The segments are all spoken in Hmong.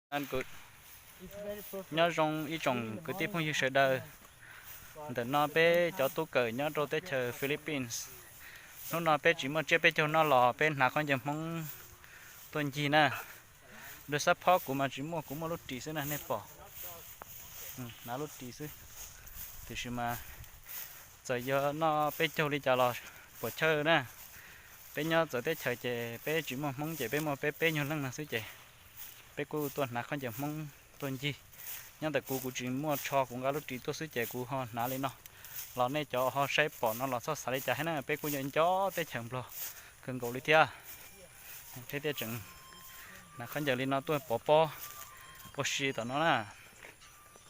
Nyob zoo ib tsoom kwv tij phooj ywg sawv daws. Ntawm no peb cov tub kawm nyob rau teb chaws Philippines. Hnub no peb tsis muaj tsiaj peb caug noj los peb hnav khaub ncaws Hmoob tuaj ncig na. Dua xab phob kuv mas tsis muaj, kuv muaj lub ris xwb na nej pom. Hnav lub ris xwb. Tiam sis mas txawm yog noj peb caug li cas los puas chawj na. Peb nyob txawv teb chaws ces peb tsis muaj Hmoob ces peb muaj peb peb nyuag leej no xwb ces peb kuj tuaj hnav khaub ncaws Hmoob tuaj ncig. Nyob ntawm kuv, kuv tsis muaj tsho, kuv nqa lub ris tuaj xwb ces kuv ho hnav li no. Los nej cov ho saib pom no los txhob xav li cas thiab na, peb kuj nyob nco teb chaws Nplog kawg nkaus li thiab. Peb thiaj tseem hnav khaub ncaws li no tuaj pov pob ua si tom no na.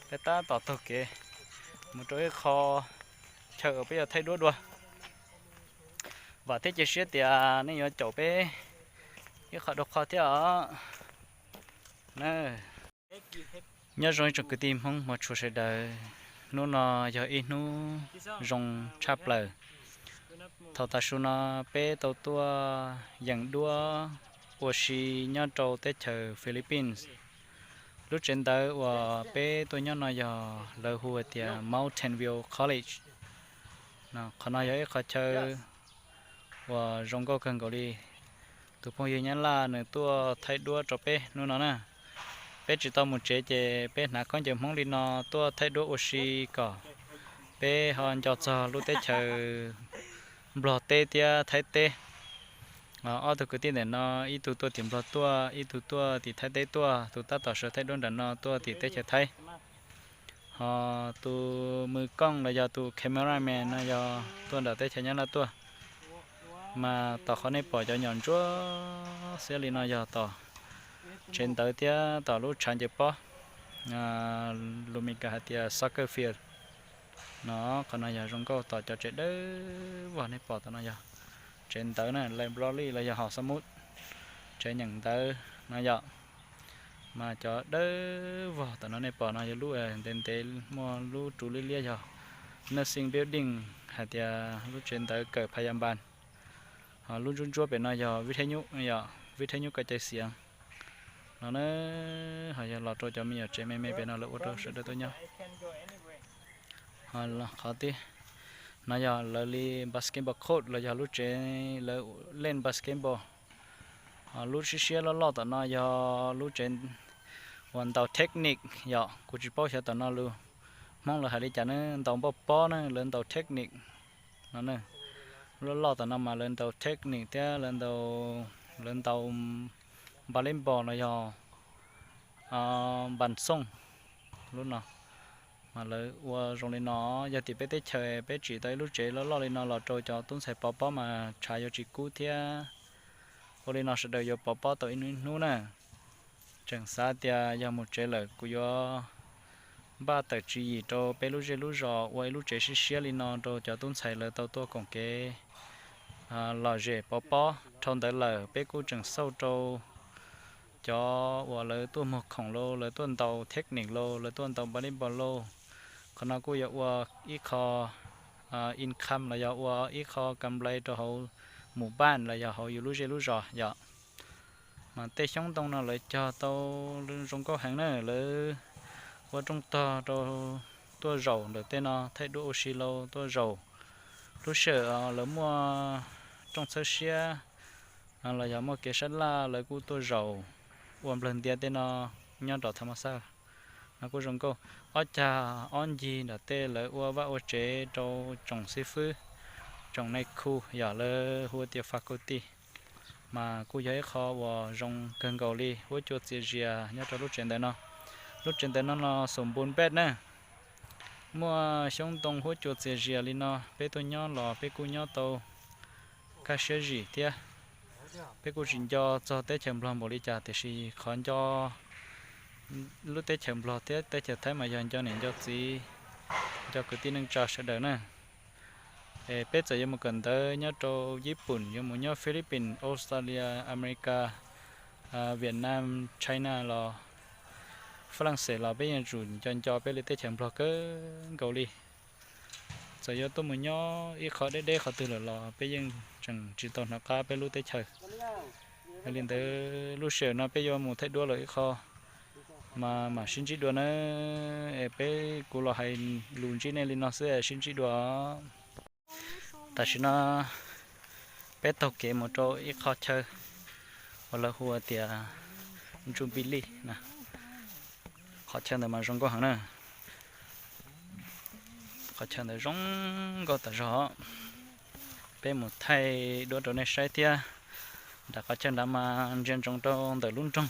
Peb tab tom taug kev mus rau ib qho chaw uas peb yuav thaij duab dua. Vam thiab cia siab tias nej yuav caum peb ib qho dua qho thiab os. Nyob zoo ib tsoom kwv tij Hmoob hmov tshua sawv daws, hnub no yog ib hnub zoo tshaj plaws. Thaum tav su no peb tau tuaj yeem duab ua si nyob rau teb chaws Philippines. Lub tsev ntawd uas peb tuaj nyob no yog lawv hu tias Mountain View College. Qhov no yog ib qho chaw uas zoo nkauj kawg nkaus li. Tus phooj ywg Nyab Laj nws tuaj thaij duab rau peb hnub no na. Peb tsis tau mus tsev ces peb hnav khaub ncaws Hmoob li no tuaj thaij duab ua si kom peb ho nco txog lub teb chaws Nplog teb thiab Thaib teb. Ob tug kwv tij ntawm no, ib tug tuaj tim Nplog tuaj, ib tug tuaj tim Thaib teb tuaj, tus tab tom sawv thaij duab nram no tuaj tim teb chaws Thaib. Ho tus mws kooj los yog tus cameraman no yog tuaj nram teb chaws Nyab Laj tuaj. Mas tom qhov nej pom cov nyom ntsuab xiab li no yog tom tsev ntawd thiab tom lub tshav ncaws pob, lus Meskas hais tias soccer field. No, qhov no yog zoo nkauj tom cov tsev dawb vog nej pom tom no yog tsev ntawv na, library los yog hom xab mub, tsev nyeem ntawv no yom. Mas cov dawb vog tom no nej pom no yog lub ntev ntev muaj lub tsuv liab liab yog nursing building, hais tias lub tsev ntawv kawm pha ya npas. Ho lub ntsuab ntsuab pem no yog vib theb nyub, vib theb nyub koj cai xiav. No na, ho yog los rau cov me nyuam tsev me me pem no lawv ua rau sawv daws tuaj nyob. Qhov tib no yog lawv li basketball court los yog lub tsev lawv len basketball. Ho lub siab siab loj loj tom no yog lub tsev uas ntaus technique yom, kuv tsis paub xyov tom no lus Hmoob lawv hais li cas ne, ntaus npauj pob na, lawv ntaus technique no. Lub loj tom no mas lawv ntaus technique thiab lawv ntaus, lawv ntaus volleyball los yog npas xooj. Lub no mas lawv ua zoo li no, yog tim peb teb chaws peb tsim tau ib lub tsev loj loj li no los rau cov tub ntxhais pov pob mas tshav yuav tsis kub thiab. Ua li no sawv daws yuav pov pob tau ib hnub ib hnub na. Tseem xav tias yog mus tsev lawm kuv yuav npaj tawm tswv yim rau peb lub zej lub zos ua ib lub tsev siab siab li no rau cov tub ntxhais lawv tau tuaj koom kev lom zem pov pob. Dhau ntawd lawm peb kuj tseem xauj rau cov uas lawv tuaj muag khoom lauj, lawv tuaj ntaus technique lauj, lawv tuaj ntaus volleyball lauj. Qhov no kuj yog ua ib qho income los yog ua ib qho kam nplai rau hauv mus npaj los yog hauv yus lub zej lub zos yom. Mas tej xyoob ntoo no lawv cog tau zoo nkauj heev na, lawv ua rooj tog rau tuaj zaum ntawm tej no thaij duab ua si lauj, tuaj zaum. Lub sij hawm lawv muaj rooj txhawb siab los yog muaj kev sab laj lawv kuj tuaj zaum ua nplawg ntiav tej no nyob rau tha ma xaj. No kuj zoo nkauj. Ob cag ob ncig nram tej lawv ua vaj ua tsev rau tsoom xib fwb, tsoom nais khu yom, lawv hu tias faculty. Mas kuj yog ib qho uas zoo kawg nkaus li, huab cua txias zias nyob rau lub tsev ntawd no. Lub tsev ntawd no no xoom npun npej na, muaj xyoob ntoo huab cua txias zias li no, peb tuaj nyob los peb kuj nyob tau kaj siab zim thiab. Peb kuj tsis nco txog teb chaws Nplog npaum li cas, tiam sis qhov nco lub teb chaws Nplog thiab teb chaws Thaib mas yog nco niam nco txiv, nco kwv tij neej tsa sawv daws na. Es peb txawm yuav mus kawm ntawv nyob rau Yij Pum, yuav mus nyob Philippines, Australia, America, Vietnam, China los Fab Laj Xes los peb yeej tsum nco nco peb li teb chaws Nplog kawg nkaus li. Txawm yuav tuaj mus nyob ib qho deb deb qhov twg lawm los peb yeej tseem tsis tau hnov qab peb lub teb chaws. Yog li ntawd lub sij hawm no peb yuav mus thaij duab lawm ib qho Mas mam sib ntsib dua na, es peb kuv los hais lus ntsib nej li no xwb es sib ntsib dua. Tam sim no peb taug kev mus rau ib qho chaw uas lawv hu tias Jubilee na. Qhov chaw ntawd mas zoo nkauj heev na. Qhov chaw ntawd zoo nkauj tas zog. Peb mus thaij duab rau nej saib thiab. Nram qhov chaw nrad mas ntsia ntsoov rau ntawm lub nroog,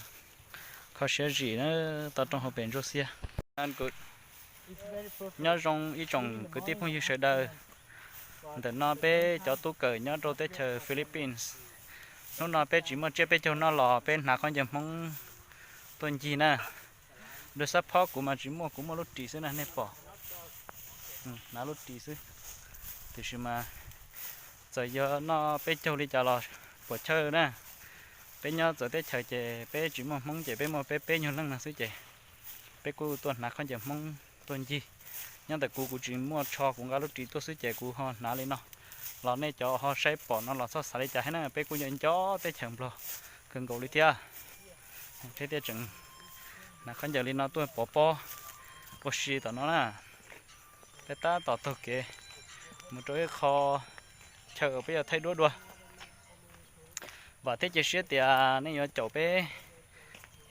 kho siab zim na, toj roob hauv pes ntsuab xiab. Nyob zoo ib tsoom kwv tij phooj ywg sawv daws. Ntawm no peb cov tub kawm nyob rau teb chaws Philippines. Hnub no peb tsis muaj tsiab peb caug noj los peb hnav khaub ncaws Hmoob tuaj ncig na. Dua xab phob kuv mas tsis muaj, kuv muaj lub ris xwb na nej pom. Hnav lub ris xwb. Tiam sis mas txawm yog noj peb caug li cas los puas chawj na. Peb nyob txawv teb chaws ces peb tsis muaj Hmoob ces peb muaj peb peb nyuag leej no xwb ces peb kuj tuaj hnav khaub ncaws Hmoob tuaj ncig. Nyob ntawm kuv, kuv tsis muaj tsho, kuv nqa lub ris tuaj xwb ces kuv ho hnav li no. Los nej cov ho saib pom no los txhob xav li cas thiab na, peb kuj nyob nco teb chaws Nplog kawg nkaus li thiab. Peb thiaj tseem hnav khaub ncaws li no tuaj pov pob ua si tom no na. Peb tab tom taug kev mus rau ib qho chaw uas peb yuav thaij duab dua. Vam thiab cia siab tias nej yuav caum peb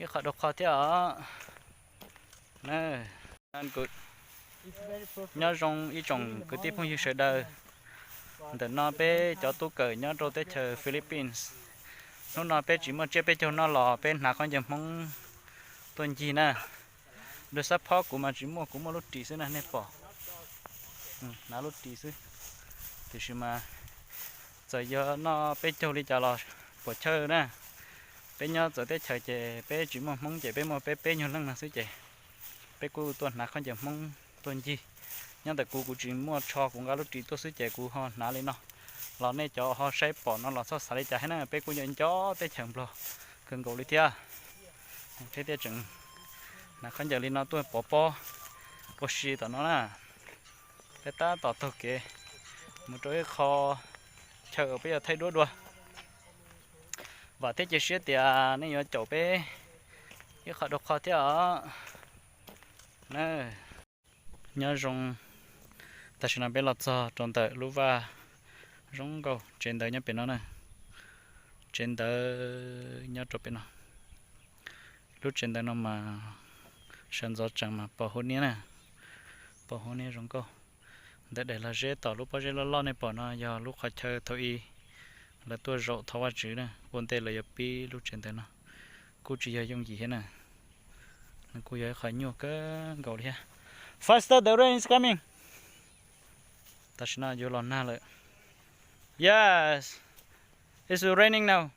ib qho dhau qhov thiab os. Nyob zoo ib tsoom kwv tij phooj ywg sawv daws. Ntawm no peb cov tub kawm nyob rau teb chaws Philippines. Hnub no peb tsis muaj tsiab peb caug noj los peb hnav khaub ncaws Hmoob tuaj ncig na. Dua xab phob kuv mas tsis muaj, kuv muaj lub ris xwb na nej pom. Hnav lub ris xwb. Tiam sis mas txawm yog noj peb caug li cas los puas chawj na. Peb nyob txawv teb chaws ces peb tsis muaj Hmoob ces peb muaj peb peb nyuag leej no xwb ces peb kuj tuaj hnav khaub ncaws Hmoob tuaj ncig. Nyob ntawm kuv, kuv tsis muaj tsho, kuv nqa lub ris tuaj xwb ces kuv ho hnav li no. Los nej cov ho saib pom no los txhob xav li cas thiab na, peb kuj nyob nco teb chaws Nplog kawg nkaus li thiab. Peb thiaj tseem hnav khaub ncaws li no tuaj pov pob ua si tom no na. Peb tab tom taug kev mus rau ib qho chaw uas peb yuav thaij duab dua. Vam thiab cia siab tias nej yuav caum peb ib qho dhau qhov thiab os. Nyob zoo, tam sim no peb los txog rau ntawm lub vaj zoo nkauj, tsev ntawv nyob pem no na. Tsev ntawv nyob rau pem no. Lub tsev ntawv no mas sawv ntxov tsees mas pos huab niab na, pos huab niab zoo nkauj. Ntawm daim lag zeb tom lub pob zeb loj loj nej pom no yog lub qhov chaw thaum ub lawv tuaj zaum thov Vajtswv na, ua ntej lawv yuav pib lub tsev ntawv no. Kuj tsis yog yooj yim thiab na, nws kuj yog ib qho nyuaj kawg nkaus li thiab. Faster, the rain is coming. Tam sim no yuav los nag lawm. Yes, it's raining now.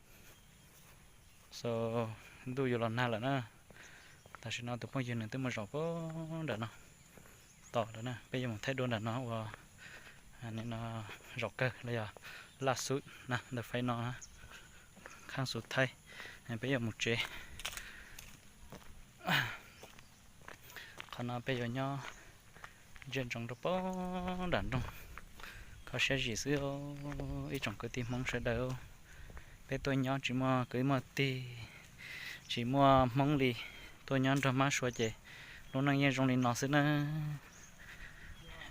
So, ntuj yuav los nag lawm na. Tam sim no tus phooj ywg nws twb mus zaum puag nram no. Tom lawm na, peb yuav mus thaij duab nram no ua, no zaum kawg los yog laj xub na, ntawm faib no na, khab xub thaib, peb yuav mus tsev. Qhov no peb yuav nyob ntsia ntsoov rau puag nram nroog, kho siab zim xwb ib tsoom kwv tij Hmoob sawv daws. Peb tuaj nyob tsis muaj kwv muaj tij, tsis muaj Hmoob li, tuaj nyob nrog mab sua ces lub neej yeej zoo li no xwb na.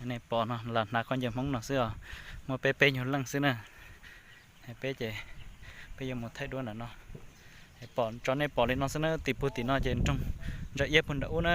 Nej pom no lam hnav khaub ncaws Hmoob no xwb os, muaj peb peb nyuag leej xwb na. Peb ces peb yuav mus thaij duab nram no, pom tso nej pom li no xwb na, tim puag tim no ces nroog ntsa iab puag nram ub na.